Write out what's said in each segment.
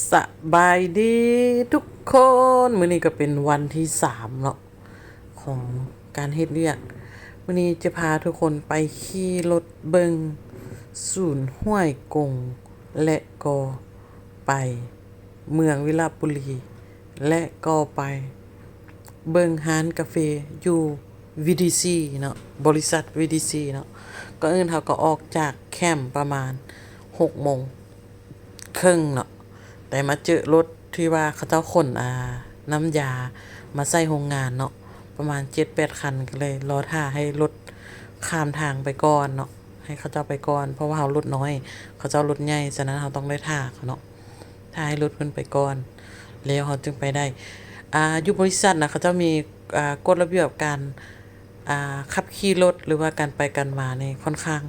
ສະບາຍດີທຸກຄົນ, ມື້ນີ້ກໍເປັນວັນທີສາມເນາະ ຂອງການເຮັດວຽກ. ມື້ນີ້ຈະພາທຸກຄົນໄປຂີ່ລົດເບິ່ງສູນຫ້ວຍກົງ ແລະກໍໄປເມືອງວິລະບູລີ ແລະກໍໄປເບິ່ງຮ້ານກາເຟຢູ່ ວີດີຊີ ເນາະ, ບໍລິສັດ ວີດີຊີ ເນາະ. ກ່ອນອື່ນເຮົາກໍອອກຈາກແຄມປະມານຫົກໂມງ ເຄິ່ງເນາະ, ແຕ່ມາເຈີລົດທີ່ວ່າເຂົາເຈົ້າຂົນ ອ່າ ນ້ຳຢາມາໃສ່ໂຮງງານເນາະ ປະມານເຈັດແປດຄັນ, ກໍເລີຍລໍຖ້າໃຫ້ລົດຂ້າມທາງໄປກ່ອນເນາະ, ໃຫ້ເຂົາເຈົ້າໄປກ່ອນ ເພາະວ່າເຮົາລົດນ້ອຍ ເຂົາເຈົ້າລົດໃຫຍ່, ສະນັ້ນເຮົາຕ້ອງໄດ້ຖ້າເຂົາເນາະ, ຖ້າໃຫ້ລົດເພິ່ນໄປກ່ອນ ແລ້ວເຮົາຈຶ່ງໄປໄດ້. ອ່າ ຢູ່ບໍລິສັດນະ ເຂົາເຈົ້າມີ ອ່າ ກົດລະບຽບການ ອ່າ ຂັບຂີ່ລົດ ຫຼືວ່າການໄປການມານີ້ຄ່ອນຂ້າງ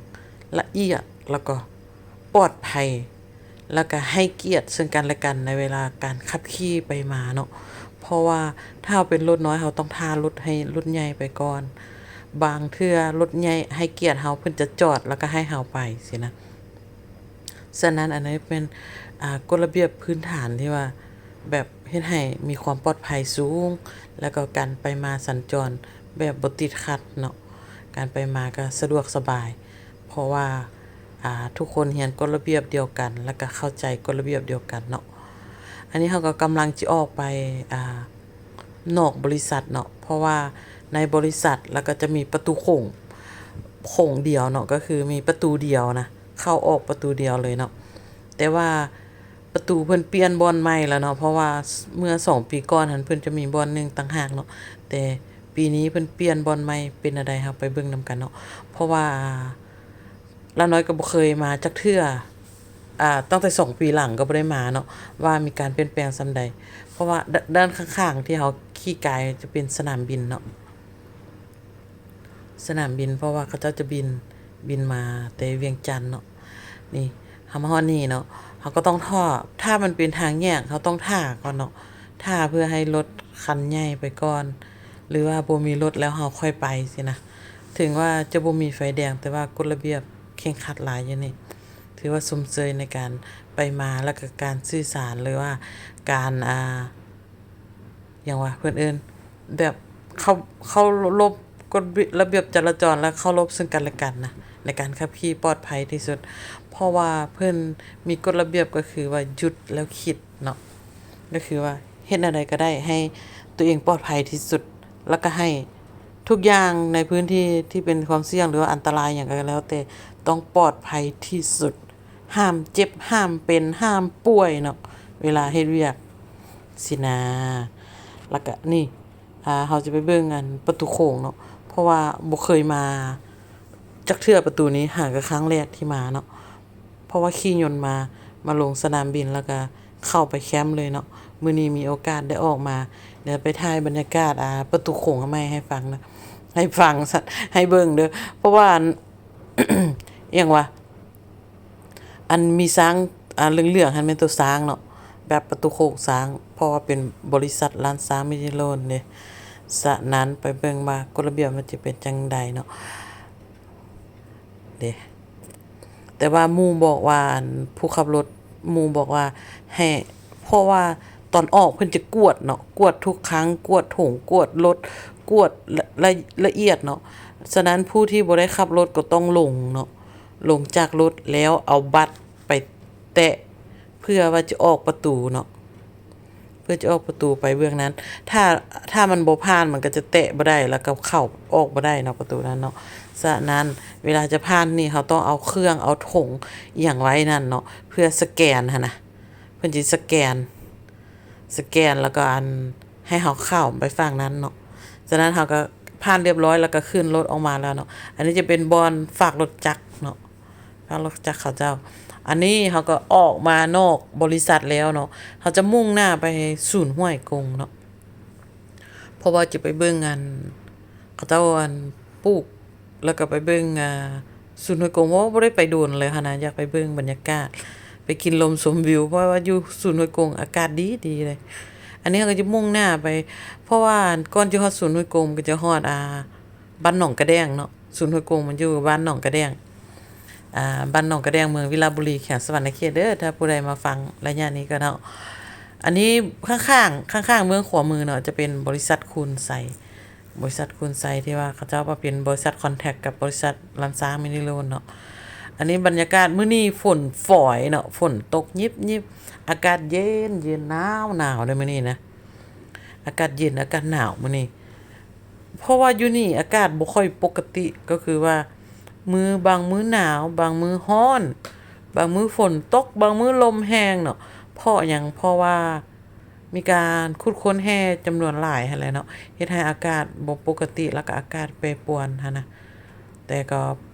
ລະອຽດ ແລ້ວກໍ ປອດໄພ ແລ້ວກະໃຫ້ກຽດເຊິ່ງກັນແລະກັນໃນເວລາການຂັບຂີ່ໄປມາເນາະ, ເພາະວ່າຖ້າເຮົາເປັນລົດນ້ອຍ ເຮົາຕ້ອງຖ້າລົດໃຫ້ລົດໃຫຍ່ໄປກ່ອນ, ບາງເທື່ອລົດໃຫຍ່ໃຫ້ກຽດເຮົາ ເພິ່ນຈະຈອດແລ້ວກະໃຫ້ເຮົາໄປຊີ້ນະ. ສະນັ້ນອັນນີ້ເປັນ ອ່າ ກົດລະບຽບພື້ນຖານທີ່ວ່າແບບເຮັດໃຫ້ມີຄວາມປອດໄພສູງ ແລ້ວກໍການໄປມາສັນຈອນແບບບໍ່ຕິດຂັດເນາະ, ການໄປມາກະສະດວກສະບາຍ ເພາະວ່າ ອ່າ ທຸກຄົນຮຽນກົດລະບຽບດຽວກັນ ແລ້ວກະເຂົ້າໃຈກົດລະບຽບດຽວກັນເນາະ. ອັນນີ້ເຮົາກໍກຳລັງຈະອອກໄປ ອ່າ ນອກບໍລິສັດເນາະ, ເພາະວ່າໃນບໍລິສັດ ແລ້ວກໍຈະມີປະຕູໂຂງ ໂຂງດຽວເນາະ, ກໍຄືມີປະຕູດຽວນະ, ເຂົ້າອອກປະຕູດຽວເລີຍເນາະ. ແຕ່ວ່າປະຕູເພິ່ນປ່ຽນບ່ອນໃໝ່ແລ້ວເນາະ, ເພາະວ່າເມື່ອສອງປີກ່ອນຫັ້ນ ເພິ່ນຈະມີບ່ອນໜຶ່ງຕ່າງຫາກເນາະ, ແຕ່ປີນີ້ເພິ່ນປ່ຽນບ່ອນໃໝ່ ເປັນແນວໃດ ເຮົາໄປເບິ່ງນຳກັນເນາະ. ເພາະວ່າ ລາວນ້ອຍກໍບໍ່ເຄີຍມາຈັກເທື່ອ, ອ່າ ຕັ້ງແຕ່ສອງປີຫຼັງກໍບໍ່ໄດ້ມາເນາະ ວ່າມີການປ່ຽນແປງສ່ຳໃດ, ເພາະວ່າ ດ- ດ້ານຂ້າງໆທີ່ເຮົາຂີ່ກາຍຈະເປັນສະໜາມບິນເນາະ, ສະໜາມບິນ ເພາະວ່າເຂົາເຈົ້າຈະບິນ ບິນມາແຕ່ວຽງຈັນເນາະ. ນີ້ ເຮົາມາຮອດນີ້ເນາະ, ເຮົາກໍຕ້ອງຖ້າ ຖ້າມັນເປັນທາງແຍກ ເຮົາຕ້ອງຖ້າກ່ອນເນາະ, ຖ້າເພື່ອໃຫ້ລົດຄັນໃຫຍ່ໄປກ່ອນ ຫຼືວ່າບໍ່ມີລົດແລ້ວເຮົາຄ່ອຍໄປຊີ້ນະ. ເຖິງວ່າຈະບໍ່ມີໄຟແດງ ແຕ່ວ່າກົດລະບຽບເຄັ່ງຄັດຫຼາຍຢູ່ນີ້, ຖືວ່າຊົມເຊີຍໃນການໄປມາ ແລ້ວກະການສື່ສານ ຫຼືວ່າການ ອ່າ ຫຍັງວະ ເພິ່ນເອີ້ນ ແບບເຄົາ ເຄົາລົບກົດລະບຽບຈະລາຈອນ ແລະ ເຄົາລົບເຊິ່ງກັນແລະກັນນະ ໃນການຂັບຂີ່ປອດໄພທີ່ສຸດ. ເພາະວ່າເພິ່ນມີກົດລະບຽບ ກໍຄືວ່າຢຸດແລ້ວຄິດເນາະ, ກໍຄືວ່າເຮັດແນວໃດກໍໄດ້ໃຫ້ຕົວເອງປອດໄພທີ່ສຸດ ແລ້ວກໍໃຫ້ທຸກຢ່າງໃນພື້ນທີ່ທີ່ເປັນຄວາມສ່ຽງ ຫຼືວ່າອັນຕະລາຍຫຍັງກໍແລ້ວແຕ່ ຕ້ອງປອດໄພທີ່ສຸດ. ຫ້າມເຈັບ ຫ້າມເປັນ ຫ້າມປ່ວຍເນາະ ເວລາເຮັດວຽກຊີ້ນາ. ແລ້ວກະນີ້ ອ່າ ເຮົາຈະໄປເບິ່ງອັນປະຕູໂຂງເນາະ, ເພາະວ່າບໍ່ເຄີຍມາຈັກເທື່ອປະຕູນີ້, ຫາກໍຄັ້ງແລກທີ່ມາເນາະ, ເພາະວ່າຂີ່ຍົນມາ ມາລົງສະໜາມບິນ ແລ້ວກະເຂົ້າໄປແຄມເລີຍເນາະ. ມື້ນີ້ມີໂອກາດໄດ້ອອກມາ ດຽວໄປຖ່າຍບັນຍາກາດ ອ່າ ປະຕູໂຂງໃໝ່ໃຫ້ຟັງນະ, ໃຫ້ຟັງຊັ້ນ ໃຫ້ເບິ່ງເດີ, ເພາະວ່າອັນ ຫຍັງວະ ອັນມີຊ້າງ ອ່າ ເຫຼືອງໆຫັ້ນແມ່ນໂຕຊ້າງເນາະ, ແບບປະຕູໂຂງຊ້າງ ເພາະວ່າເປັນບໍລິສັດລ້ານຊ້າງມິນິໂລນເດ້. ສະນັ້ນໄປເບິ່ງວ່າກົດລະບຽບມັນຈະເປັນຈັ່ງໃດເນາະ ເດ້. ແຕ່ວ່າໝູ່ບອກວ່າ ອັນ ຜູ້ຂັບລົດ ໝູ່ບອກວ່າໃຫ້ ເພາະວ່າຕອນອອກເພິ່ນຈະກວດເນາະ, ກວດທຸກຄັ້ງ ກວດຖົງ ກວດລົດ ກວດລະ ລະ ລະອຽດເນາະ. ສະນັ້ນຜູ້ທີ່ບໍ່ໄດ້ຂັບລົດກໍຕ້ອງລົງເນາະ, ລົງຈາກລົດແລ້ວເອົາບັດໄປແຕະ ເພື່ອວ່າຈະອອກປະຕູເນາະ, ເພື່ອຈະອອກປະຕູໄປເບື້ອງນັ້ນ. ຖ້າ ຖ້າມັນບໍ່ຜ່ານ ມັນກໍຈະແຕະບໍ່ໄດ້ ແລ້ວກໍເຂົ້າອອກບໍ່ໄດ້ເນາະ ປະຕູນັ້ນເນາະ. ສະນັ້ນເວລາຈະຜ່ານນີ້ ເຮົາຕ້ອງເອົາເຄື່ອງ ເອົາຖົງອີ່ຫຍັງໄວ້ນັ້ນເນາະ ເພື່ອສະແກນຫັ້ນນະ, ເພິ່ນຊິສະແກນ ສະແກນ ແລ້ວກໍອັນ ໃຫ້ເຮົາຂ້າມໄປຝັ່ງນັ້ນເນາະ. ສະນັ້ນເຮົາກໍຜ່ານລຽບຮ້ອຍ ແລ້ວກໍຂຶ້ນລົດອອກມາແລ້ວເນາະ. ອັນນີ້ຈະເປັນບ່ອນຝາກລົດຈັກເນາະ, ຝາກລົດຈັກເຂົາເຈົ້າ. ອັນນີ້ເຮົາກໍອອກມານອກບໍລິສັດແລ້ວເນາະ, ເຮົາຈະມຸ່ງໜ້າໄປສູນຫ້ວຍກົງເນາະ. ເພາະວ່າຈະໄປເບິ່ງອັນ ເຂົາເຈົ້າອັນປູກ ແລ້ວກໍໄປເບິ່ງ ອ່າ ສູນຫ້ວຍກົງ, ເພາະວ່າບໍ່ໄດ້ໄປດົນແລ້ວຫັ້ນນະ, ຢາກໄປເບິ່ງບັນຍາກາດ ໄປກິນລົມຊົມວິວ ເພາະວ່າຢູ່ສູນຫ້ວຍກົງອາກາດດີໆເລີຍ. ອັນນີ້ເຮົາກໍຈະມຸ່ງໜ້າໄປ ເພາະວ່າກ່ອນຈະຮອດສູນຫ້ວຍກົງ ກໍຈະຮອດ ອ່າ ບ້ານໜອງກະແດງເນາະ, ສູນຫ້ວຍກົງມັນຢູ່ບ້ານໜອງກະແດງ. ອ່າ ບ້ານໜອງກະແດງ ເມືອງວິລະບູລີ ແຂວງສະຫວັນນະເຂດເດີ ຖ້າຜູ້ໃດມາຟັງໄລຍະນີ້ກໍເນາະ. ອັນນີ້ຂ້າງໆ ຂ້າງໆ ເບື້ອງຂວາມືເນາະ ຈະເປັນບໍລິສັດຄູນໄຊ ບໍລິສັດຄູນໄຊທີ່ວ່າເຂົາເຈົ້າວ່າເປັນບໍລິສັດຄອນແທຣັກກັບບໍລິສັດລ້ານຊ້າງມິນິໂລນເນາະ. ອັນນີ້ບັນຍາກາດມື້ນີ້ຝົນຝອຍເນາະ ຝົນຕົກຍິບໆ ອາກາດເຢັນໆ ໜາວໆ ເດ້ມື້ນີ້ນະ ອາກາດເຢັນ ອາກາດໜາວມື້ນີ້. ເພາະວ່າຢູ່ນີ້ອາກາດບໍ່ຄ່ອຍປົກກະຕິ ກໍຄືວ່າມື້ ບາງມື້ໜາວ ບາງມື້ຮ້ອນ ບາງມື້ຝົນຕົກ ບາງມື້ລົມແຮງເນາະ. ເພາະຫຍັງ? ເພາະວ່າມີການຂຸດຄົ້ນແຮ່ຈຳນວນຫຼາຍຫັ້ນແຫຼະເນາະ ເຮັດໃຫ້ອາກາດບໍ່ປົກກະຕິ ແລ້ວກໍອາກາດແປປວນຫັ້ນນະ. ແຕ່ກໍ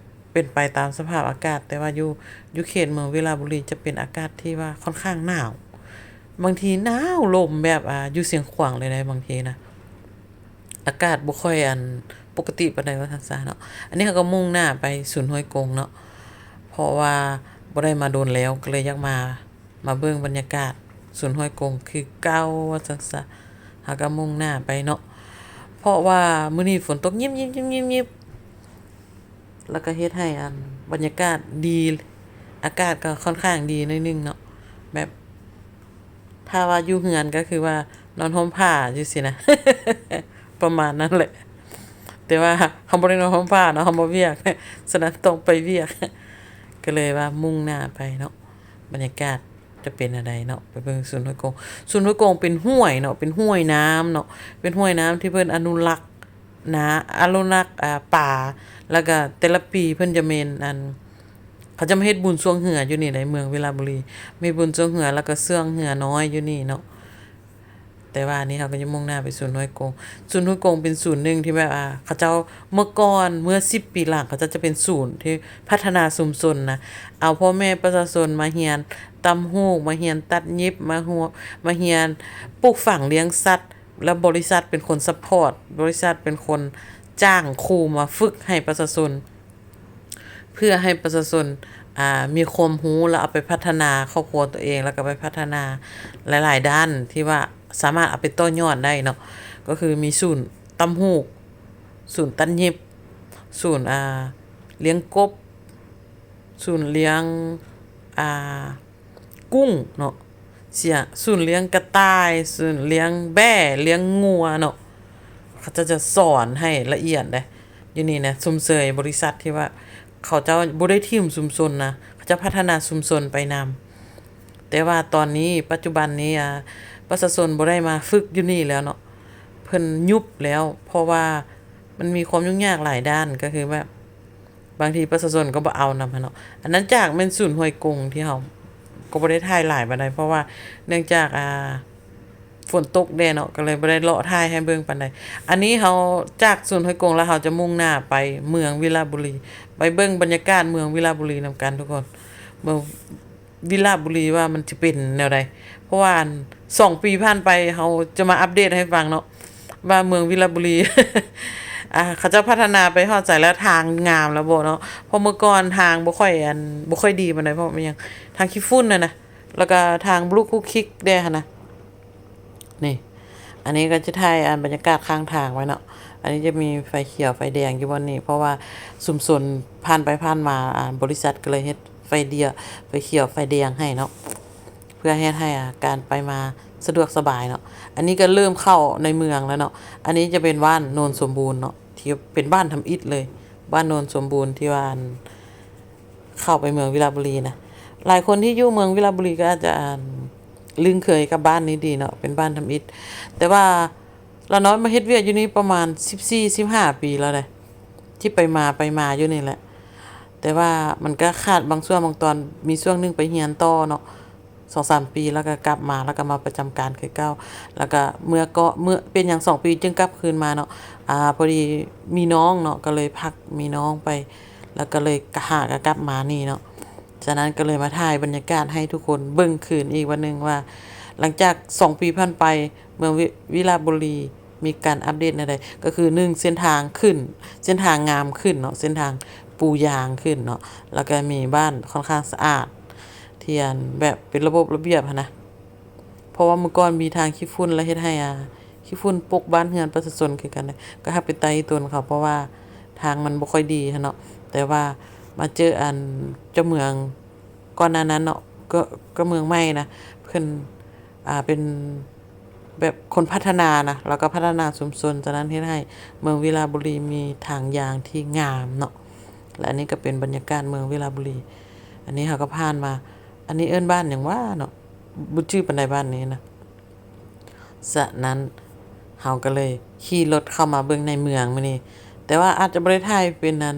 ເປັນໄປຕາມສະພາບອາກາດ ແຕ່ວ່າຢູ່ ຢູ່ເຂດເມືອງວິລະບູລີຈະເປັນອາກາດທີ່ວ່າຂ້ອນຂ້າງໜາວ ບາງທີໜາວລົມແບບ ອ່າ ຢູ່ຊຽງຂວາງເລີຍໃດ໋ ບາງທີນະ ອາກາດບໍ່ຄ່ອຍ ອັນ ປົກກະຕິປານໃດວ່າຊັ້ນຊະເນາະ. ອັນນີ້ເຮົາກໍມຸ່ງໜ້າໄປສູນຫ້ວຍກົງເນາະ ເພາະວ່າບໍ່ໄດ້ມາດົນແລ້ວ ກໍເລີຍຢາກມາ ມາເບິ່ງບັນຍາກາດສູນຫ້ວຍກົງຄືເກົ່າວ່າຊັ້ນຊະ. ເຮົາກໍມຸ່ງໜ້າໄປເນາະ ເພາະວ່າມື້ນີ້ຝົນຕົກຍິບໆໆໆ ແລ້ວກໍເຮັດໃຫ້ ອັນ ບັນຍາກາດດີ ອາກາດກໍຂ້ອນຂ້າງດີໜ້ອຍໜຶ່ງເນາະ ແບບ ຖ້າວ່າຢູ່ເຮືອນກໍຄືວ່ານອນຮົ່ມຜ້າຈັ່ງຊີ້ນະ ປະມານນັ້ນແຫຼະ. ແຕ່ວ່າເຮົາບໍ່ໄດ້ນອນຮົ່ມຜ້າເນາະ ເຮົາມາວຽກ ສະນັ້ນຕ້ອງໄປວຽກ ກໍເລີຍວ່າມຸ່ງໜ້າໄປເນາະ. ບັນຍາກາດຈະເປັນແນວໃດເນາະ ໄປເບິ່ງສູນຫ້ວຍກົງ. ສູນຫ້ວຍກົງເປັນຫ້ວຍເນາະ ເປັນຫ້ວຍນ້ຳເນາະ ເປັນຫ້ວຍນ້ຳທີ່ເພິ່ນອະນຸລັກ ນະ ອະນຸລັກ ອ່າ ປາ ແລ້ວກະແຕ່ລະປີເພິ່ນຈະແມ່ນ ອັນ ເຂົາຈະມາເຮັດບຸນຊ່ວງເຮືອຢູ່ນີ້ໃດ໋ ເມືອງວິລະບູລີ ມາເຮັດບຸນຊ່ວງເຮືອ ແລ້ວກະຊ່ວງເຮືອນ້ອຍຢູ່ນີ້ເນາະ. ແຕ່ວ່າອັນນີ້ເຮົາກໍຈະມຸ່ງໜ້າໄປສູນຫ້ວຍກົງ. ສູນຫ້ວຍກົງເປັນສູນໜຶ່ງທີ່ແບບວ່າ ເຂົາເຈົ້າ ເມື່ອກ່ອນ ເມື່ອສິບປີຫຼັງ ເຂົາເຈົ້າຈະເປັນສູນທີ່ພັດທະນາຊຸມຊົນນະ ເອົາພໍ່ແມ່ປະຊາຊົນມາຮຽນຕ່ຳຫູກ ມາຮຽນຕັດຫຍິບ ມາຮຽນ ມາຮຽນປູກຝັງລ້ຽງສັດ ແລ້ວບໍລິສັດເປັນຄົນຊັບພອດ ບໍລິສັດເປັນຄົນຈ້າງຄູມາຝຶກໃຫ້ປະຊາຊົນ ເພື່ອໃຫ້ປະຊາຊົນ ອ່າ ມີຄວາມຮູ້ ແລ້ວເອົາໄປພັດທະນາຄອບຄົວຕົວເອງ ແລ້ວກໍໄປພັດທະນາຫຼາຍໆດ້ານທີ່ວ່າສາມາດເອົາໄປຕໍ່ຍອດໄດ້ເນາະ. ກໍຄືມີສູນຕ່ຳຫູກ ສູນຕັດຫຍິບ ສູນ ອ່າ ລ້ຽງກົບ ສູນລ້ຽງ ອ່າ ກຸ້ງເນາະ ເສຍ ສູນລ້ຽງກະຕ່າຍ ສູນລ້ຽງແບ້ ລ້ຽງງົວເນາະ. ເຂົາເຈົ້າຈະສອນໃຫ້ລະອຽດເດ້ ຢູ່ນີ້ນະ ຊົມເຊີຍບໍລິສັດທີ່ວ່າເຂົາເຈົ້າບໍ່ໄດ້ຖິ້ມຊຸມຊົນນະ ເຂົາເຈົ້າພັດທະນາຊຸມຊົນໄປນຳ. ແຕ່ວ່າຕອນນີ້ ປັດຈຸບັນນີ້ ອ່າ ປະຊາຊົນບໍ່ໄດ້ມາຝຶກຢູ່ນີ້ແລ້ວເນາະ ເພິ່ນຍຸບແລ້ວ ເພາະວ່າມັນມີຄວາມຫຍຸ້ງຍາກຫຼາຍດ້ານ ກໍຄືແບບ ບາງທີປະຊາຊົນກໍບໍ່ເອົານຳຫັ້ນເນາະ. ອັນນັ້ນຈາກແມ່ນສູນຫ້ວຍກົງທີ່ເຮົາກໍບໍ່ໄດ້ຖ່າຍຫຼາຍປານໃດ ເພາະວ່າເນື່ອງຈາກ ອ່າ ຝົນຕົກແດ່ເນາະ ກໍເລີຍບໍ່ໄດ້ເລາະຖ່າຍໃຫ້ເບິ່ງປານໃດ. ອັນນີ້ເຮົາ ຈາກສູນຫ້ວຍກົງແລ້ວ ເຮົາຈະມຸ່ງໜ້າໄປເມືອງວິລະບູລີ ໄປເບິ່ງບັນຍາກາດເມືອງວິລະບູລີນຳກັນທຸກຄົນ ເມືອງ ວິລະບູລີວ່າມັນຈະເປັນແນວໃດ ເພາະວ່າ ອັນ ສອງປີຜ່ານໄປ ເຮົາຈະມາອັບເດດໃຫ້ຟັງເນາະ ວ່າເມືອງວິລະບູລີ ອ່າ ເຂົາເຈົ້າພັດທະນາໄປຮອດໃສແລ້ວ ທາງງາມແລ້ວບໍ່ເນາະ. ເພາະເມື່ອກ່ອນທາງບໍ່ຄ່ອຍ ອັນ ບໍ່ຄ່ອຍດີປານໃດ ເພາະມັນຫຍັງ ທາງຂີ້ຝຸ່ນຫັ້ນນະ ແລ້ວກໍທາງບລຸຄຸກຄິກແດ່ຫັ້ນນະ. ນີ້ ອັນນີ້ກໍຈະຖ່າຍ ອັນ ບັນຍາກາດຂ້າງທາງໄວ້ເນາະ. ອັນນີ້ຈະມີໄຟຂຽວໄຟແດງຢູ່ບ່ອນນີ້ ເພາະວ່າຊຸມຊົນຜ່ານໄປຜ່ານມາ ອ່າ ບໍລິສັດກໍເລີຍເຮັດໄຟດຽວ ໄຟຂຽວໄຟແດງໃຫ້ເນາະ ເພື່ອເຮັດໃຫ້ ອ່າ ການໄປມາສະດວກສະບາຍເນາະ. ອັນນີ້ກໍເລີ່ມເຂົ້າໃນເມືອງແລ້ວເນາະ. ອັນນີ້ຈະເປັນບ້ານໂນນສົມບູນເນາະ ທີ່ເປັນບ້ານທຳອິດເລີຍ ບ້ານໂນນສົມບູນທີ່ວ່າ ອັນ ເຂົ້າໄປເມືອງວິລະບູລີນະ. ຫຼາຍຄົນທີ່ຢູ່ເມືອງວິລະບູລີກໍອາດຈະ ອັນ ລຶ້ງເຄີຍກັບບ້ານນີ້ດີເນາະ ເປັນບ້ານທຳອິດ. ແຕ່ວ່າລານ້ອຍມາເຮັດວຽກຢູ່ນີ້ປະມານສິບສີ່ ສິບຫ້າປີແລ້ວເດ້ ທີ່ໄປມາ ໄປມາຢູ່ນີ້ແຫຼະ. ແຕ່ວ່າມັນກໍຂາດບາງຊ່ວງບາງຕອນ ມີຊ່ວງໜຶ່ງໄປຮຽນຕໍ່ເນາະ ສອງສາມປີ ແລ້ວກໍກັບມາ ແລ້ວກໍມາປະຈຳການຄືເກົ່າ ແລ້ວກໍເມື່ອກໍ ເມື່ອ ເປັນຫຍັງສອງປີຈຶ່ງກັບຄືນມາເນາະ. ອາ ພໍດີມີນ້ອງເນາະ ກໍເລີຍພັກ ມີນ້ອງໄປ ແລ້ວກໍເລີຍຫາກໍກັບມານີ້ເນາະ. ສະນັ້ນກໍເລີຍມາຖ່າຍບັນຍາກາດໃຫ້ທຸກຄົນເບິ່ງຄືນອີກວັນໜຶ່ງວ່າ ຫຼັງຈາກສອງປີຜ່ານໄປ ເມືອງວິ ວິລະບູລີມີການອັບເດດແນວໃດ ກໍຄື ໜຶ່ງ ເສັ້ນທາງຂຶ້ນ ເສັ້ນທາງງາມຂຶ້ນເນາະ ເສັ້ນທາງປູຢາງຂຶ້ນເນາະ ແລ້ວກໍມີບ້ານຂ້ອນຂ້າງສະອາດ ທີ່ ອັນ ແບບເປັນລະບົບລະບຽບຫັ້ນນະ. ເພາະວ່າເມື່ອກ່ອນມີທາງຂີ້ຝຸ່ນ ແລ້ວເຮັດໃຫ້ ອາ ຂີ້ຝຸ່ນປົກບ້ານເຮືອນປະຊາຊົນຄືກັນເດ້ ກໍຮັບເປັນຕາອີຕົນເຂົາ ເພາະວ່າທາງມັນບໍ່ຄ່ອຍດີຫັ້ນເນາະ. ແຕ່ວ່າ ມາເຈີອັນເຈົ້າເມືອງກ່ອນໜ້ານັ້ນເນາະ ກໍ ກໍເມືອງໃໝ່ນະ ເພິ່ນ ອ່າ ເປັນແບບຄົນພັດທະນານະ ແລ້ວກໍພັດທະນາຊຸມຊົນ ສະນັ້ນເຮັດໃຫ້ເມືອງວິລະບູລີມີທາງຍ່າງທີ່ງາມເນາະ. ແລະ ອັນນີ້ກໍເປັນບັນຍາກາດເມືອງວິລະບູລີ. ອັນນີ້ເຮົາກໍຜ່ານມາ ອັນນີ້ເອີ້ນບ້ານຫຍັງຫວາເນາະ ບໍ່ຈື່ປານໃດບ້ານນີ້ນະ. ສະນັ້ນເຮົາກໍເລີຍຂີ່ລົດເຂົ້າມາເບິ່ງໃນເມືອງມື້ນີ້ ແຕ່ວ່າອາດຈະບໍ່ໄດ້ຖ່າຍເປັນອັນ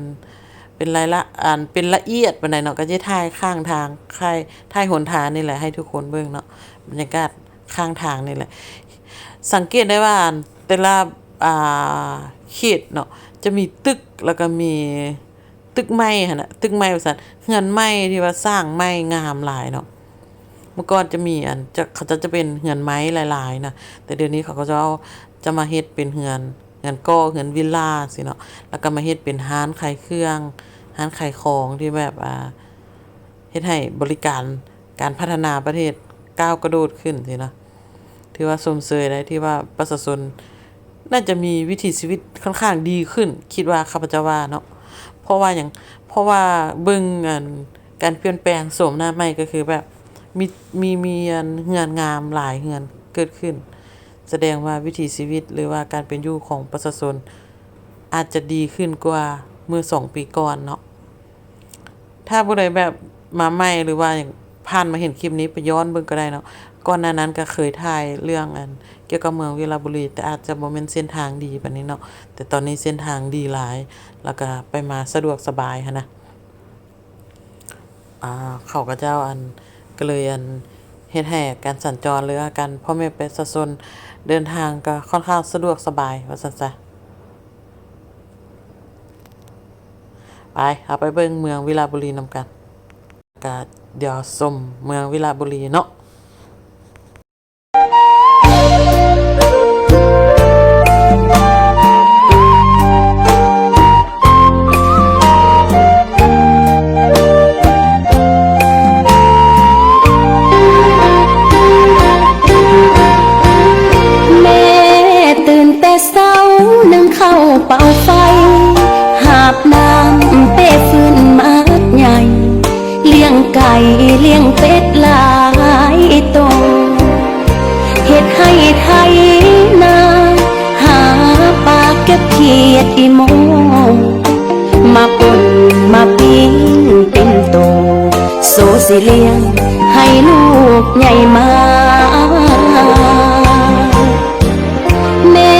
ເປັນລາຍລະ ອັນ ເປັນລະອຽດປານໃດເນາະ ກໍຈະຖ່າຍຂ້າງທາງ ຖ່າຍ ຖ່າຍຫົນທາງນີ້ແຫຼະໃຫ້ທຸກຄົນເບິ່ງເນາະ ບັນຍາກາດຂ້າງທາງນີ້ແຫຼະ. ສັງເກດໄດ້ວ່າ ອັນ ແຕ່ລະ ອ່າ ເຂດເນາະ ຈະມີຕຶກ ແລ້ວກໍມີ ຕຶກໃໝ່ຫັ້ນນະ ຕຶກໃໝ່ວ່າຊັ້ນ ເຮືອນໃໝ່ທີ່ວ່າສ້າງໃໝ່ງາມຫຼາຍເນາະ. ເມື່ອກ່ອນຈະມີອັນ ຈະ ເຂົາເຈົ້າຈະເປັນເຮືອນໄມ້ຫຼາຍໆນະ ແຕ່ດຽວນີ້ເຂົາເຈົ້າຈະມາເຮັດເປັນເຮືອນ ເຮືອນກໍ່ ເຮືອນວິລາຊີ້ເນາະ ແລ້ວກໍມາເຮັດເປັນຮ້ານຂາຍເຄື່ອງ ຮ້ານຂາຍຂອງທີ່ແບບ ອ່າ ເຮັດໃຫ້ບໍລິການ ການພັດທະນາປະເທດກ້າວກະໂດດຂຶ້ນຊີ້ເນາະ. ຖືວ່າຊົມເຊີຍໄດ້ ທີ່ວ່າປະຊາຊົນໜ້າຈະມີວິຖີຊີວິດຂ້ອນຂ້າງດີຂຶ້ນ ຄິດວ່າ ຂ້າພະເຈົ້າວ່າເນາະ. ເພາະວ່າຫຍັງ? ເພາະວ່າເບິ່ງອັນ ການປ່ຽນແປງໂສມໜ້າໃໝ່ ກໍຄືແບບມີ ມີ ມີອັນເຮືອນງາມຫຼາຍເຮືອນເກີດຂຶ້ນ ສະແດງວ່າວິຖີຊີວິດ ຫຼືວ່າການເປັນຢູ່ຂອງປະຊາຊົນອາດຈະດີຂຶ້ນກວ່າເມື່ອສອງປີກ່ອນເນາະ. ຖ້າຜູ້ໃດແບບມາໃໝ່ ຫຼືວ່າຫຍັງ ຜ່ານມາເຫັນຄລິບນີ້ ໄປຍ້ອນເບິ່ງກໍໄດ້ເນາະ. ກ່ອນໜ້ານັ້ນກໍເຄີຍຖ່າຍເລື່ອງອັນ ກ່ຽວກັບເມືອງວິລະບູລີ ແຕ່ອາດຈະບໍ່ແມ່ນເສັ້ນທາງດີປານນີ້ເນາະ ແຕ່ຕອນນີ້ເສັ້ນທາງດີຫຼາຍ ແລ້ວກໍໄປມາສະດວກສະບາຍຫັ້ນນະ. ອ່າ ເຂົາເຈົ້າອັນ ກໍເລີຍອັນ ເຮັດໃຫ້ການສັນຈອນ ຫຼືວ່າການ ພໍ່ແມ່ປະຊາຊົນເດີນທາງກໍຂ້ອນຂ້າງສະດວກສະບາຍວ່າຊັ້ນຊະ. ໄປ ເຮົາໄປເບິ່ງເມືອງວິລະບູລີນຳກັນ ກະດຽວຊົມເມືອງວິລະບູລີເນາະ. ແມ່ຕື່ນແຕ່ ເຊົ້າ ໜຶ້ງເຂົ້າເປົ່າໄຟ ຫາບນ້ຳເປຟືນໝາກໃຫຍ່ ລ້ຽງໄກ່ລ້ຽງເປັດຫຼາຍໂຕ ເຮັດໄຮ່ໄຖນາ ຫາປາເກັບຂຽດອີໂມ ມາປົ່ນມາປີ້ງເປັນໂຕ ໂຊຊິລ້ຽງໃຫ້ລູກໃຫຍ່ມາ. ແມ່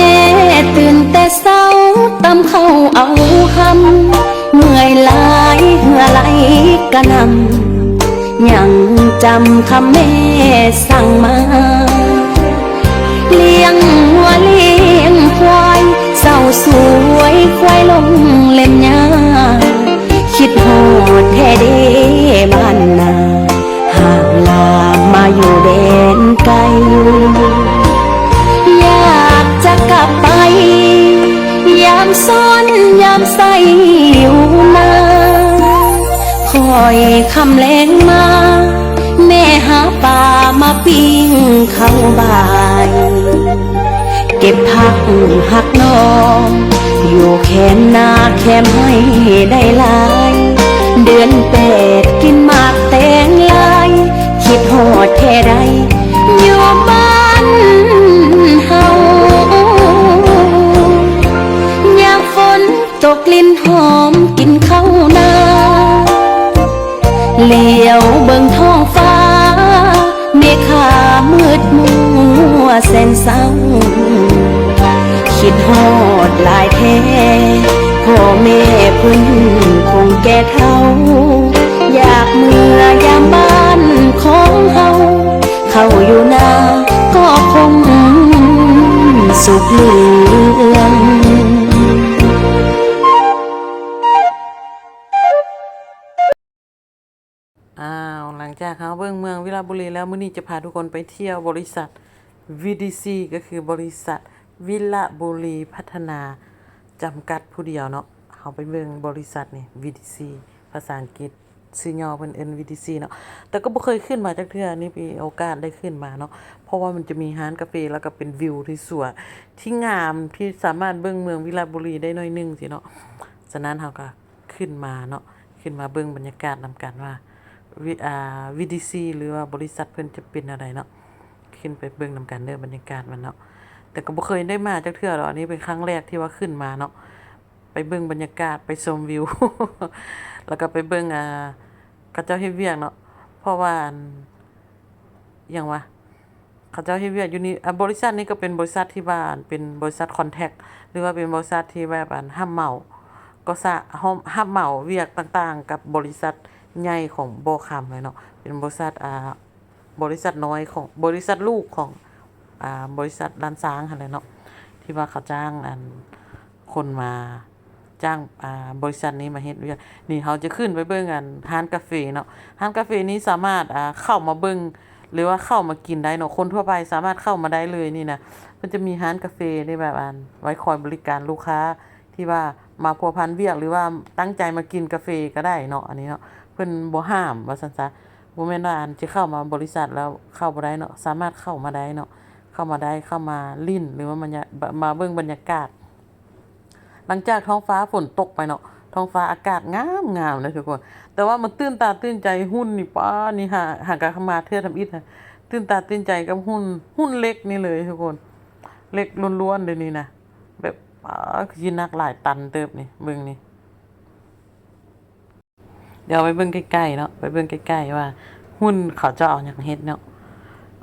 ຕື່ນແຕ່ເຊົ້າ ຕຳເຂົ້າເອົາຄຳ ເມື່ອຍຫຼາຍເຫື່ອໄຫຼກະນຳ ຍັງຈຳຄຳແມ່ສັ່ງມາ ລ້ຽງງົວລ້ຽງຄວາຍ ເຊົ້າສວຍຄວາຍລົງເຫຼັ້ນຫຍ້າ ຄິດຮອດແທ້ເດ້ບ້ານນາ ຫາກລາມາຢູ່ແດນໄກ ຢາກຈະກັບໄປ ຍາມຊອນຍາມໃສຢູ່ນາ ຄ່ອຍຄ່ຳແລງມາ ແມ່ຫາປາມາປີ້ງເຂົ້າບາຍ ເກັບຜັກຫັກໜໍ່ ຢູ່ແຄມນາແຄມໄຮ່ໄດ້ຫຼາຍ ເດືອນແປດກິນໝາກແຕງລາຍ ຄິດຮອດແທ້ໃດ ຢູ່ບ້ານເຮົາ ຍາມຝົນຕົກ ກິ່ນຫອມກິ່ນເຂົ້ານາ ຫຼຽວເບິ່ງທ້ອງຟ້າ ເມຄາມືດມົວແສນເສົ້າ ຄິດຮອດຫຼາຍແທ້ ພໍ່ແມ່ເພິ່ນຄົງແກ່ເຖົ້າ ຢາກເມືອຍາມບ້ານຂອງເຮົາ ເຂົ້າຢູ່ນາກໍຄົງສຸກເຫຼືອງ. ອ້າວ ຫຼັງຈາກເຮົາເບິ່ງເມືອງວິລະບູລີແລ້ວ ມື້ນີ້ຈະພາທຸກຄົນໄປທ່ຽວບໍລິສັດ ວີດີຊີ ກໍຄືບໍລິສັດວິລະບູລີພັດທະນາຈຳກັດຜູ້ດຽວເນາະ. ເຮົາໄປເບິ່ງບໍລິສັດນີ້ ວີດີຊີ ພາສາອັງກິດ ຊື່ຫຍໍ້ເພິ່ນເອີ້ນ ວີດີຊີ ເນາະ ແຕ່ກໍບໍ່ເຄີຍຂຶ້ນມາຈັກເທື່ອ ນີ້ມີໂອກາດໄດ້ຂຶ້ນມາເນາະ ເພາະວ່າມັນຈະມີຮ້ານກາເຟ ແລ້ວກໍເປັນວິວທີ່ສວຍ ທີ່ງາມ ທີ່ສາມາດເບິ່ງເມືອງວິລະບູລີໄດ້ໜ້ອຍໜຶ່ງຊີ້ເນາະ. ສະນັ້ນເຮົາກໍ ຂຶ້ນມາເນາະ ຂຶ້ນມາເບິ່ງບັນຍາກາດນຳກັນວ່າ ວິ ອ່າ ວີດີຊີ ຫຼືວ່າບໍລິສັດເພິ່ນຈະເປັນແນວໃດເນາະ. ຂຶ້ນໄປເບິ່ງນຳກັນເດີ ບັນຍາກາດມັນເນາະ. ແຕ່ກໍບໍ່ເຄີຍໄດ້ມາຈັກເທື່ອດອກ, ອັນນີ້ເປັນຄັ້ງແລກທີ່ວ່າຂຶ້ນມາເນາະ. ໄປເບິ່ງບັນຍາກາດ ໄປຊົມວິວ ແລ້ວກໍໄປເບິ່ງ ອ່າ ເຂົາເຈົ້າເຮັດວຽກເນາະ. ເພາະວ່າ ອັນ ຫຍັງວະ ເຂົາເຈົ້າເຮັດວຽກຢູ່ນີ້ ອ່າ ບໍລິສັດນີ້ກໍເປັນບໍລິສັດທີ່ວ່າເປັນບໍລິສັດຄອນແທຣັກ ຫຼືວ່າເປັນບໍລິສັດທີ່ແບບ ອັນ ຮັບເໝົາກໍ່ສ້າງ ຮັບເໝົາວຽກຕ່າງໆ ກັບບໍລິສັດໃຫຍ່ຂອງບໍ່ຄຳເລີຍເນາະ. ເປັນບໍລິສັດ ອ່າ ບໍລິສັດນ້ອຍຂອງ ບໍລິສັດລູກຂອງ ອ່າ ບໍລິສັດລ້ານຊ້າງຫັ້ນແຫຼະເນາະ ທີ່ວ່າເຂົາຈ້າງ ອັນ ຄົນມາ ຈ້າງ ອ່າ ບໍລິສັດນີ້ມາເຮັດວຽກ. ນີ້ເຮົາຈະຂຶ້ນໄປເບິ່ງ ອັນ ຮ້ານກາເຟເນາະ. ຮ້ານກາເຟນີ້ສາມາດ ອ່າ ເຂົ້າມາເບິ່ງ ຫຼືວ່າເຂົ້າມາກິນໄດ້ເນາະ, ຄົນທົ່ວໄປສາມາດເຂົ້າມາໄດ້ເລີຍນີ້ນະ. ເພິ່ນຈະມີຮ້ານກາເຟທີ່ແບບ ອັນ ໄວ້ຄອຍບໍລິການລູກຄ້າທີ່ວ່າມາພົວພັນວຽກ ຫຼືວ່າຕັ້ງໃຈມາກິນກາເຟກໍໄດ້ເນາະ ອັນນີ້ເນາະ. ເພິ່ນບໍ່ຫ້າມວ່າຊັ້ນຊະ, ບໍ່ແມ່ນວ່າ ອັນ ຈະເຂົ້າມາບໍລິສັດແລ້ວເຂົ້າບໍ່ໄດ້ເນາະ, ສາມາດເຂົ້າມາໄດ້ເນາະ. ເຂົ້າມາໄດ້ ເຂົ້າມາຫຼິ້ນ ຫຼືວ່າມາ ມາເບິ່ງບັນຍາກາດ. ຫຼັງຈາກທ້ອງຟ້າຝົນຕົກໄປເນາະ, ທ້ອງຟ້າອາກາດງາມໆເລີຍທຸກຄົນ. ແຕ່ວ່າມັນຕື່ນຕາຕື່ນໃຈ, ຫຸ່ນນີ້ ປ້າ ນີ້ຫາ ຫາກະມາເທື່ອທຳອິດ ຕື່ນຕາຕື່ນໃຈກັບຫຸ່ນ ຫຸ່ນເຫຼັກນີ້ເລີຍທຸກຄົນ. ເຫຼັກລ້ວນໆເດ້ນີ້ນະ, ແບບ ປ້າ ຄືຊິໜັກຫຼາຍຕັນເຕີບນີ້, ເບິ່ງນີ້. ດຽວໄປເບິ່ງໃກ້ໆເນາະ, ໄປເບິ່ງໃກ້ໆວ່າຫຸ່ນເຂົາເຈົ້າເອົາຫຍັງເຮັດເນາະ.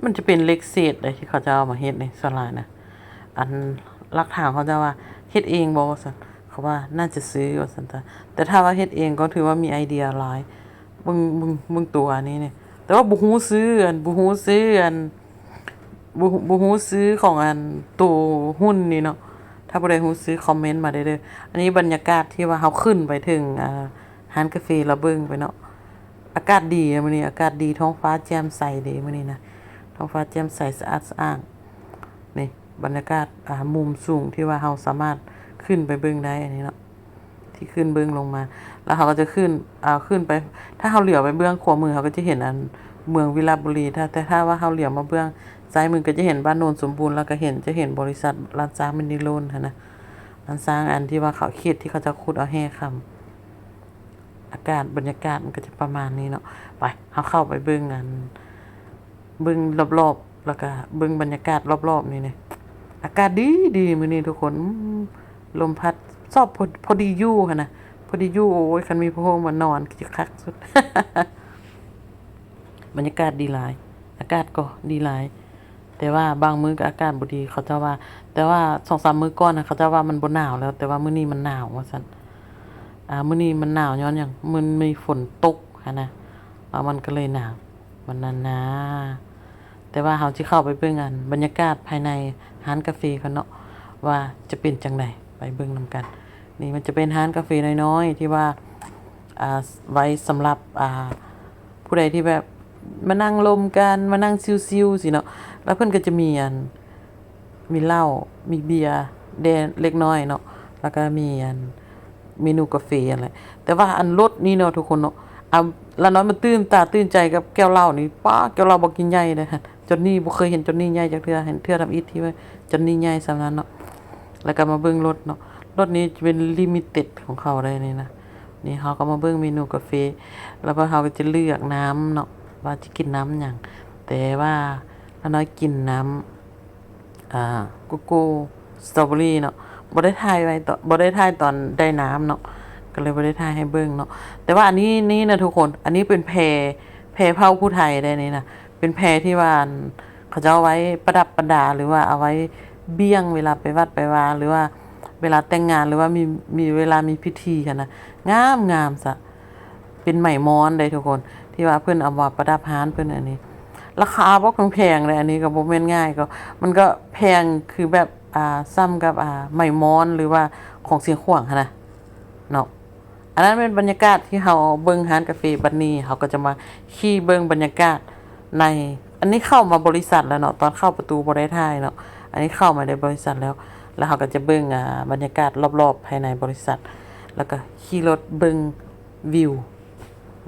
ມັນຈະເປັນເຫຼັກເສດເດ້ທີ່ເຂົາເຈົ້າເອົາມາເຮັດນີ້ ສ່ວນຫຼາຍນະ. ອັນ ຫຼັກຖານເຂົາເຈົ້າວ່າເຮັດເອງບໍ່ວ່າຊັ້ນ, ເຂົາວ່າໜ້າຈະຊື້ວ່າຊັ້ນຕາ. ແຕ່ຖ້າວ່າເຮັດເອງກໍຖືວ່າມີໄອເດຍຫຼາຍ. ເບິ່ງ ເບິ່ງ ເບິ່ງຕົວນີ້ນີ້, ແຕ່ວ່າບໍ່ຮູ້ຊື່ ອັນ ບໍ່ຮູ້ຊື່ ອັນ ບໍ່ ບໍ່ຮູ້ຊື່ຂອງ ອັນ ໂຕຫຸ່ນນີ້ເນາະ. ຖ້າຜູ້ໃດຮູ້ຊື່ຄອມເມັນມາໄດ້ເດີ. ອັນນີ້ບັນຍາກາດທີ່ວ່າເຮົາຂຶ້ນໄປເຖິງ ອ່າ ຮ້ານກາເຟລາວເບິ່ງໄປເນາະ. ອາກາດດີມື້ນີ້, ອາກາດດີ, ທ້ອງຟ້າແຈ່ມໃສເດ້ມື້ນີ້ນະ, ທ້ອງຟ້າແຈ່ມໃສ ສະອາດສະອ້າງ. ນີ້ບັນຍາກາດ ອ່າ ມຸມສູງທີ່ວ່າເຮົາສາມາດຂຶ້ນໄປເບິ່ງໄດ້ ອັນນີ້ເນາະ. ທີ່ຂຶ້ນເບິ່ງລົງມາ ແລ້ວເຮົາກໍຈະຂຶ້ນ ອ່າ ຂຶ້ນໄປ. ຖ້າເຮົາຫຼຽວໄປເບື້ອງຂວາມື ເຮົາກໍຈະເຫັນ ອັນ ເມືອງວິລະບູລີ. ຖ້າ ແຕ່ຖ້າວ່າເຮົາຫຼຽວມາເບື້ອງຊ້າຍມື ກໍຈະເຫັນບ້ານໂນນສົມບູນ ແລ້ວກໍເຫັນ ຈະເຫັນບໍລິສັດລ້ານຊ້າງມິນິໂລນຫັ້ນນະ, ລ້ານຊ້າງ ອັນທີ່ວ່າເຂົາ ເຂດທີ່ເຂົາເຈົ້າຂຸດເອົາແຮ່ຄຳ. ອາກາດ ບັນຍາກາດມັນກໍຈະປະມານນີ້ເນາະ. ໄປ ເຮົາເຂົ້າໄປເບິ່ງ ອັນ ເບິ່ງລອບໆ ແລ້ວກະເບິ່ງບັນຍາກາດລອບໆນີ້ເນາະ. ອາກາດດີໆມື້ນີ້ທຸກຄົນ. ອືມ ລົມພັດຊອບ ພໍ ພໍດີຢູ່ຫັ້ນນະ, ພໍດີຢູ່. ໂອ້ຍ ຄັນມີຜ້າຫົ່ມມານອນຄືຈະຄັກສຸດ. ບັນຍາກາດດີຫຼາຍ, ອາກາດກໍດີຫຼາຍ. ແຕ່ວ່າບາງມື້ກໍອາກາດບໍ່ດີ ເຂົາເຈົ້າວ່າ. ແຕ່ວ່າສອງສາມມື້ກ່ອນນະ ເຂົາເຈົ້າວ່າມັນບໍ່ໜາວແລ້ວ, ແຕ່ວ່າມື້ນີ້ມັນໜາວວ່າຊັ້ນ. ອ່າ ມື້ນີ້ມັນໜາວຍ້ອນຫຍັງ? ມັນມີຝົນຕົກຫັ້ນນະ, ແລ້ວມັນກໍເລີຍໜາວ ມັນນັ້ນນາ. ແຕ່ວ່າເຮົາຊິເຂົ້າໄປເບິ່ງ ອັນ ບັນຍາກາດພາຍໃນຮ້ານກາເຟກ່ອນເນາະ ວ່າຈະເປັນຈັ່ງໃດ, ໄປເບິ່ງນຳກັນ. ນີ້ມັນຈະເປັນຮ້ານກາເຟນ້ອຍໆ ທີ່ວ່າ ອ່າ ໄວ້ສຳລັບ ອ່າ ຜູ້ໃດທີ່ແບບມານັ່ງລົມກັນ ມານັ່ງຊິວໆຊີ້ເນາະ. ແລ້ວເພິ່ນກໍຈະມີ ອັນ ມີເຫຼົ້າ ມີເບຍແດ່ເລັກນ້ອຍເນາະ, ແລ້ວກໍມີ ອັນ ເມນູກາເຟຫັ້ນແຫຼະ. ແຕ່ວ່າ ອັນ ລົດນີ້ເນາະທຸກຄົນເນາະ, ອ່າ ລານ້ອຍມັນຕື່ນຕາຕື່ນໃຈກັບແກ້ວເຫຼົ້ານີ້. ປ້າ ແກ້ວເຫຼົ້າບັກໃຫຍ່ເດ້. ຈອນນີ້ ບໍ່ເຄີຍເຫັນຈອນນີ້ໃຫຍ່ຈັກເທື່ອ, ເຫັນເທື່ອທຳອິດທີ່ວ່າຈອນນີ້ໃຫຍ່ສ່ຳນັ້ນເນາະ. ແລ້ວກໍມາເບິ່ງລົດເນາະ, ລົດນີ້ຈະເປັນລິມິເຕັດຂອງເຂົາໄດ໋ນີ້ນະ. ນີ້ເຮົາກໍມາເບິ່ງເມນູກາເຟ ແລ້ວເຮົາກໍຈະເລືອກນ້ຳເນາະ ວ່າຈະກິນນ້ຳຫຍັງ. ແຕ່ວ່າລານ້ອຍກິນນ້ຳ ອ່າ ໂກໂກ້ສະຕໍເບີຣີເນາະ, ບໍ່ໄດ້ຖ່າຍໄວ້ຕອນ ບໍ່ໄດ້ຖ່າຍຕອນໄດ້ນ້ຳເນາະ, ກໍເລີຍບໍ່ໄດ້ຖ່າຍໃຫ້ເບິ່ງເນາະ. ແຕ່ວ່າອັນນີ້ ນີ້ນະທຸກຄົນ, ອັນນີ້ເປັນແພ ແພເຜົ່າຜູ້ໄທໄດ໋ນີ້ນະ, ເປັນແພທີ່ວ່າ ອັນ ເຂົາເຈົ້າເອົາໄວ້ປະດັບປະດາ ຫຼືວ່າເອົາໄວ້ບ່ຽງເວລາໄປວັດໄປວາ ຫຼືວ່າເວລາແຕ່ງງານ ຫຼືວ່າມີ ມີເວລາມີພິທີຫັ້ນນະ. ງາມ ງາມຊະ. ເປັນໄໝມ້ອນເດ້ທຸກຄົນ ທີ່ວ່າເພິ່ນເອົາມາປະດັບຮ້ານເພິ່ນ. ອັນນີ້ລາຄາບໍ່ແພງເດ້, ອັນນີ້ກໍບໍ່ແມ່ນງ່າຍ, ກໍ ມັນກໍແພງຄືແບບ ອ່າ ສ່ຳກັບ ອ່າ ໄໝມ້ອນ ຫຼືວ່າຂອງຊຽງຂວາງຫັ້ນນະເນາະ. ອັນນັ້ນແມ່ນບັນຍາກາດທີ່ເຮົາເບິ່ງຮ້ານກາເຟ. ບັດນີ້ເຮົາກໍຈະມາຂີ່ເບິ່ງບັນຍາກາດໃນ ອັນນີ້ເຂົ້າມາບໍລິສັດແລ້ວເນາະ, ຕອນເຂົ້າປະຕູບໍ່ໄດ້ຖ່າຍເນາະ, ອັນນີ້ເຂົ້າມາໃນບໍລິສັດແລ້ວ. ແລ້ວເຮົາກໍຈະເບິ່ງ ອ່າ ບັນຍາກາດລອບໆພາຍໃນບໍລິສັດ ແລ້ວກໍຂີ່ລົດເບິ່ງວິວ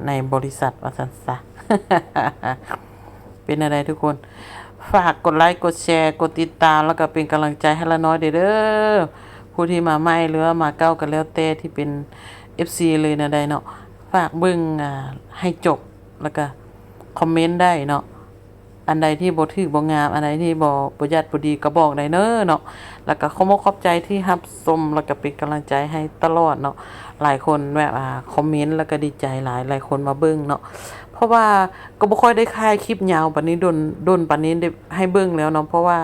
ໃນບໍລິສັດວ່າຊັ້ນຊະ. ເປັນແນວໃດທຸກຄົນ? ຝາກກົດໄລ ກົດແຊ ກົດຕິດຕາມ ແລ້ວກໍເປັນກຳລັງໃຈໃຫ້ລານ້ອຍເດີ້. ຜູ້ທີ່ມາໃໝ່ ຫຼືວ່າມາເກົ່າກໍແລ້ວແຕ່ ທີ່ເປັນເອັຟຊີເລີຍແນວໃດເນາະ, ຝາກເບິ່ງ ອາ ໃຫ້ຈົບ ແລ້ວກະຄອມເມັນໄດ້ເນາະ. ອັນໃດທີ່ບໍ່ຖືກບໍ່ງາມ ອັນໃດທີ່ບໍ່ ບໍ່ຢາດບໍ່ດີກໍບອກໄດ້ເດີເນາະ. ແລ້ວກໍຂໍບອກຂອບໃຈທີ່ຮັບຊົມ ແລ້ວກໍເປັນກຳລັງໃຈໃຫ້ຕະຫຼອດເນາະ. ຫຼາຍຄົນແບບ ອາ ຄອມເມັນ ແລ້ວກໍດີໃຈຫຼາຍ ຫຼາຍຄົນມາເບິ່ງເນາະ. ເພາະວ່າກໍບໍ່ຄ່ອຍໄດ້ຖ່າຍຄລິບຍາວປານນີ້ ດົນ ດົນປານນີ້ໄດ້ໃຫ້ເບິ່ງແລ້ວເນາະ. ເພາະວ່າ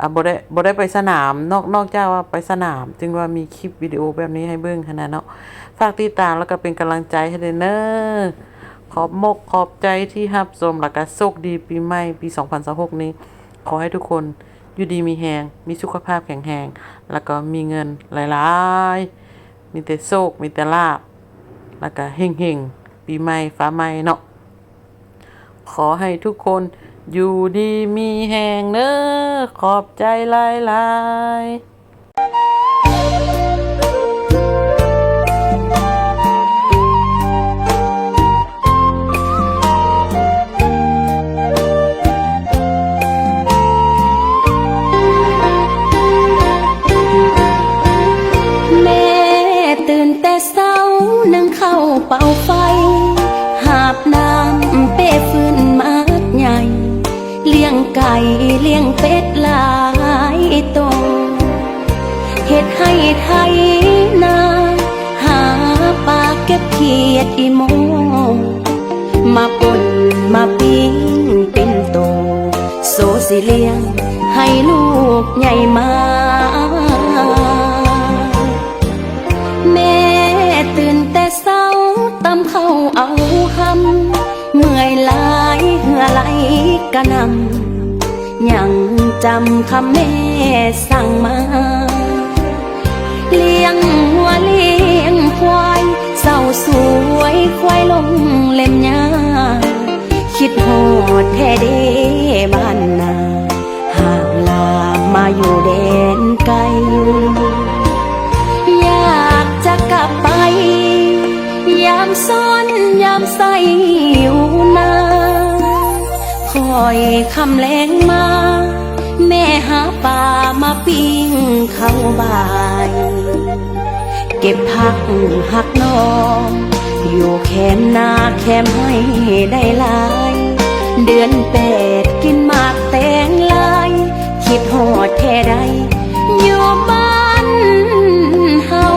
ອາ ບໍ່ໄດ້ ບໍ່ໄດ້ໄປສະໜາມ ນອກ ນອກຈາກວ່າໄປສະໜາມ ຈຶ່ງວ່າມີຄລິບວິດີໂອແບບນີ້ໃຫ້ເບິ່ງຫັ້ນນະເນາະ. ຝາກຕິດຕາມ ແລ້ວກໍເປັນກຳລັງໃຈໃຫ້ເດີເນາະ. ຂອບມົກຂອບໃຈທີ່ຮັບຊົມ ແລ້ວກະໂຊກດີປີໃໝ່ປີສອງພັນຊາວຫົກນີ້ ຂໍໃຫ້ທຸກຄົນຢູ່ດີມີແຮງ ມີສຸຂະພາບແຂງແຮງ ແລ້ວກໍມີເງິນຫຼາຍໆ ມີແຕ່ໂຊກ ມີແຕ່ລາບ ແລ້ວກະເຮັງໆ ປີໃໝ່ຟ້າໃໝ່ເນາະ. ຂໍໃຫ້ທຸກຄົນຢູ່ດີມີແຮງເດີ. ຂອບໃຈຫຼາຍໆ. ແມ່ຕື່ນແຕ່ເຊົ້າ ໜຶ້ງເຂົ້າເປົ່າໄຟ ຫາບນ້ຳເປຟືນໝາກໃຫຍ່ ລ້ຽງໄກ່ລ້ຽງເປັດຫຼາຍໂຕ ເຮັດໄຮ່ໄຖນາ ຫາປາເກັບຂຽດອີ່ໂມ ມາປົ່ນມາປີ້ງເປັນໂຕ ໂຊຊິລ້ຽງໃຫ້ລູກໃຫຍ່ມາ. ແມ່ຕື່ນແຕ່ເຊົ້າ ຕຳເຂົ້າເອົາຄຳ ເມື່ອຍຫຼາຍເຫື່ອໄຫຼກະນຳ ຍັງຈຳຄຳແມ່ສັ່ງມາ ລ້ຽງງົວລ້ຽງຄວາຍ ເຊົ້າສວຍຄວາຍລົງເລັມຫຍ້າ ຄິດຮອດແທ້ເດ້ບ້ານນາ ຫາກລາມາຢູ່ແດນໄກ ຢາກຈະກັບໄປ ຍາມຊອນຍາມໃສຢູ່ນາ ຄອຍຄ່ຳແລງມາ ແມ່ຫາປາມາປີ້ງເຂົ້າບ່າຍ ເກັບຜັກຮັກນ້ອງ ຢູ່ແຄມນາແຄມໄຮ່ໄດ້ຫຼາຍ ເດືອນແປດກິນໝາກແຕງລາຍ ຄິດຮອດແທ້ໃດ ຢູ່ບ້ານເຮົາ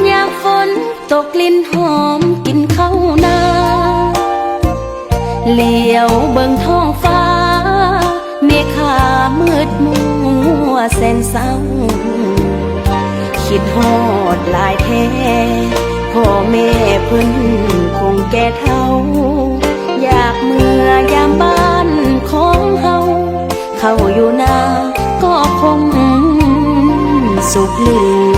ຍາມຝົນຕົກລິນຫອມກິນເຂົ້ານາ ຫຼຽວເບິ່ງທ້ອງຟ້າ ເມຄາມືດມົວແສນເສົ້າ ຄິດຮອດຫຼາຍແທ້ ພໍ່ແມ່ເພິ່ນຄົງແກ່ເຖົ້າ ຢາກເມືອຍາມບ້ານຂອງເຮົາ ເຂົ້າຢູ່ນາກໍຄົງສຸກເຫຼືອ.